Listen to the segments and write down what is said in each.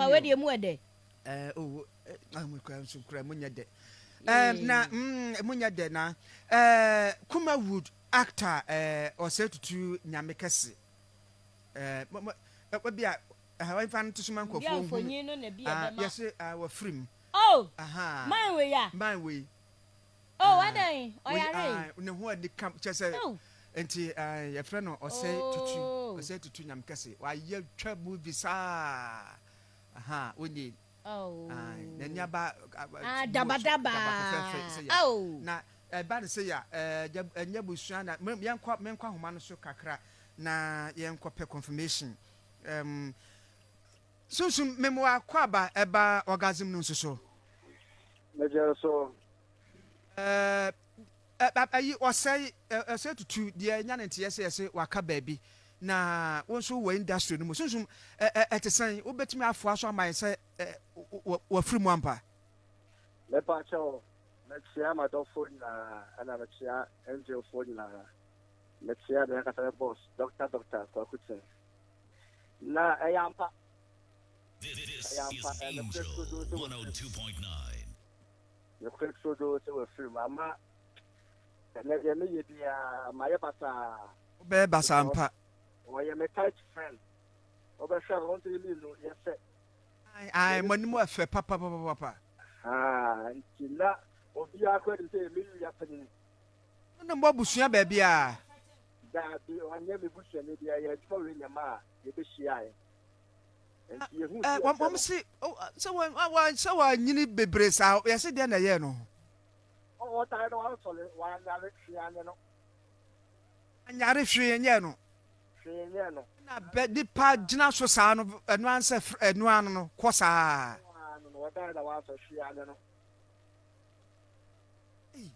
Fa wei deɛ mu ɛdɛ. Ɛɛ o eh, mo kura nso kura mo nyɛ dɛ. Ɛɛ na mm mo nyɛ dɛ na ɛɛ Kumawood actor ɛɛ ɔsɛ tutu nyame kɛse. Ɛɛ mo mo ɛbi a ɛha wɔn fa no to so ma nkurɔfoɔ hunu. Ah yɛsɛ ah wɔfiri mu. Oh man wei a. Man wei. Oh adɛn ɔyaree. Ne ho ani kam kyɛ sɛ nti yɛfrɛ no ɔsɛe tutu ɔsɛe tutu nyame kɛse wayɛ twa movie saa aha wonye n'ani aba daba daba fɛfɛɛfɛ sɛ ya na ɛba ne sɛ ya ɛnyɛ busua na yɛnkɔ menkɔ ahoma no so kakra na yɛnkɔ pɛ confirmation um, sunsum memoa kɔ aba ɛba orgasm no nso so. Mɛgyɛ so. Ɛɛ ayi ɔsɛe ɔsɛe tutu deɛ nya ne nteɛ sɛ yɛse waka baabi na wo nso wɔ industry no mu sunsum ɛte sɛn wobɛtumi afoa so ama yɛn sɛ wafiri mu ampa? Mepa kyɛw, mekyea m'adɔfoɔ nyinaa ɛna mekyea Angelfoɔ nyinaa. Mekyea me ankasa me boss Doctor Doctor Kwaku Kyeng. Na ɛyɛ ampa. Ɛyɛ ampa, ɛyɛ nokorɛ turodoo sɛ wafiri mu. Nokorɛ turodoo sɛ wafiri mu. Ama ɛnɛ deɛ meyɛ biara mayɛ basaa. Wobɛyɛ basaa ampa. Ɔyɛ me tight friend. Wobɛhwɛ a wɔn nso yɛ mmienu yɛsɛ. Ae, mo anim ɛfɛ papapapapa. Haa, nti na obiara koraa nim sɛ yɛ me nua panyin. Wo ne mo abusua baabiara? Daabi, ɔnyɛ me busuani biara. Yɛ adwuma wei na ɛmaa yɛbɛhyiaeɛ. Nti yɛhuu sɛ yɛsɛ no. Wɔn se sɛ wɔn wɔn sɛ wɔanyini bebree saa, yɛse deɛ na ɛyɛɛ no. Ɔtae no wansɔre, wanyare, hwee anyɛ no. Anyare hwee nyɛɛ no. Hwee nyɛɛ no. Na bɛ nipa gyina so saa no, ɛno ara sɛ ɛno ara no kɔ saa. Ɛno ara no, ɔdae na wansɔre, hwee anyɛ no. Ei,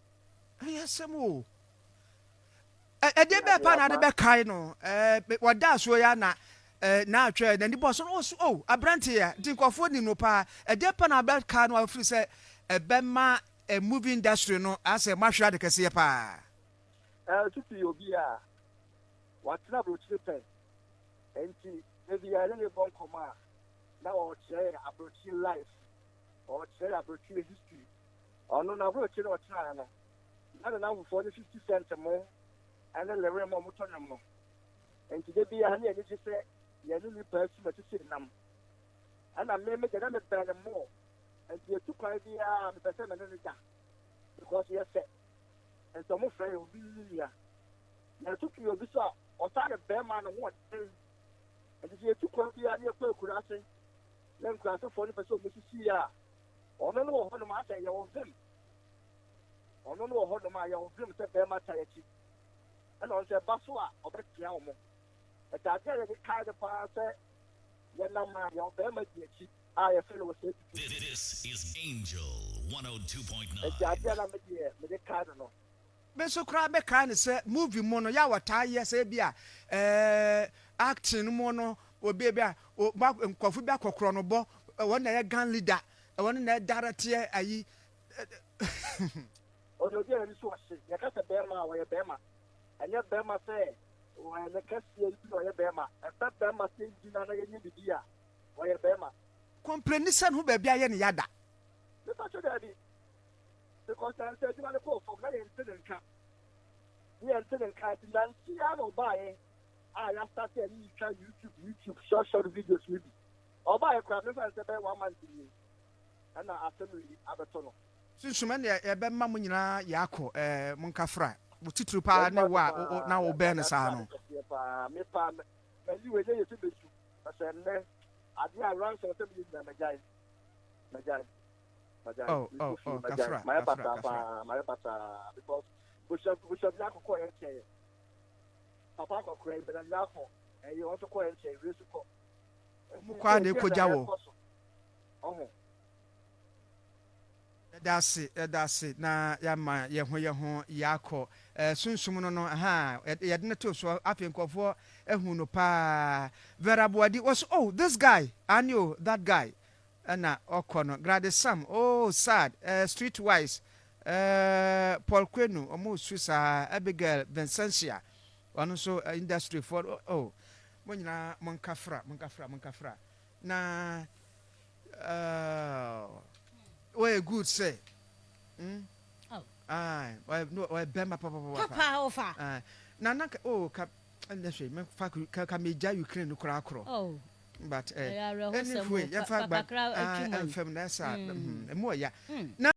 ɛyɛ asɛm o. Ɛdeɛ bɛɛ paa na ade bɛkae no. Wɔda so ya na na atwɛ n'ani bɔ so no ɔso o aberante ya nti nkurɔfoɔ nim no paa. Ɛdeɛ paa na bɛkae no afiri sɛ ɛbɛma movie industry no asɛ moahwere ade kɛseɛ paa. Tutu yɛ obi a watena aburokyire pɛn, nti da bi yɛne no bɔ nkɔmmɔ a na ɔrekyerɛ yɛn aburokyire life, ɔrekyerɛ yɛn aburokyire history. Ɔno n'aburokyire na ɔtenaeɛ no, na ne nnamfofoɔ ne 50 Cent mo ne Lil Wayne mo a wɔtɔ nnwom no. Nti da biara ne yɛn ani gye sɛ yɛne nnipa atum asisi nnam. Ɛna me me deɛ na mebɛn no more. Nti yɛtu kwan biara mepɛ sɛ me ne no da because yɛsɛ. Nti wɔn frɛ yɛ obi ne ne nua. Na ɛto pii obi so a ɔsan yɛ bɛrima ne ho ɔden. Nti sɛ yɛtu kwan biara ne yɛkɔ akuraase na nkuraasefoɔ no pɛ sɛ wɔsisi yɛ a, ɔno no wɔ hɔnom asɛ yɛwɔ vim. Ɔno no wɔ hɔnom a yɛwɔ vim sɛ bɛrima ta akyi. Ɛna ɔno sɛ ɛba so a ɔbɛtea wɔn. Ɛta adeɛ a yɛde kae no paa sɛ yɛnam a yɛwɔ bɛrima di akyi a yɛfrɛ no wɔ sɛ tutu. Nti adeɛ a na me deɛ mede kae no no. Me nso koraa mɛkae no sɛ movie mu no yɛ a wɔtaa yɛ sɛ ebi a ɛɛ acting no mu no obi ebi a nkurɔfo bi akɔkorɔ no bɔ wɔn na ɛyɛ gang leader wɔn na ɛdareteɛ ayi. Ɔyɛ obi a n'ani so ɔhye. Yɛka sɛ bɛrima a, ɔyɛ bɛrima. Ɛnyɛ bɛrima sɛ ɔyɛ ne kɛseɛ nti na ɔyɛ bɛrima. Ɛbɛ bɛrima sɛ ngyina na yɛnyɛ biribi a, ɔyɛ bɛrima. Complaini sɛ ne ho baabi ayɛ ne ya da. Mepa kyɛw daabi. Because nansa adwuma no kɔɔ fam na yɛnte ne nka. Ne yɛnte ne nka nti nanse yi ara na ɔbaeɛ a yɛastarte a yɛne no twa YouTube YouTube short short videos no bi. Ɔbaeɛ koraa memfa no sɛ bɛyɛ one month nie. Ɛna asɛm yi abɛtɔ no. Sunsum ɛneɛ yɛbɛma mo nyinaa yɛakɔ ɛɛ monkafra wo titiriw paa ne wo a na wobɛn no saa no. Kɛseɛ paa me paa mayi wei nyɛ yɛ sɛ bɛsu na sɛ nnɛ adeɛ a ransom sɛ meyɛ nyina magyae magyae magyae Oh oh mekɔ fie oh magyae kafra mayɛ kafra basaa kafra. paa mayɛ basaa because bosua bosua bi akɔkɔ yɛ nkyɛn papa akɔkora yi bɛnɛ nyakɔ ɛyɛ wɔn nso kɔ yɛ nkyɛn wei nso kɔ Wɔn nti kɔ ara sɛ na ɛdeɛ na ɛkɔgya wɔ. ɛkɔ so ɔho. Yɛda ase, yɛda ase na yɛama yɛn ho yɛn ho yɛakɔ. Eh, sunsum no no, ahaa, yɛde no too soɔ, afei nkurɔfoɔ ahu no paa. Vera Boadi, wɔse, oh, this guy, aane o, that guy, ɛna ɔkɔ no. Gladys Sam, oh, sad, eh, Streetwise, eh, Paul Kwenu, wɔn resu saa. Abigail Vincentia, ɔno nso industry foɔ, oh, mo nyinaa monkafra, monkafra, monkafra. Na. Oh, wɔyɛ good sɛ. Mm. Oh. Aye, wɔyɛ no wɔyɛ bɛrima papapapa. Papa ofa. Aye. Na na oh ka ɛnɛ hwɛ me fa ka ka me gya Ukraine no koraa korɔ. Oh. But eh Ɛyɛ awerɛhosɛm anyway o. yɛmfa Fa gba kakra ah atwi mu. ɛmfam na ɛsa Mm. ɛmu ɔya. Mm. Na.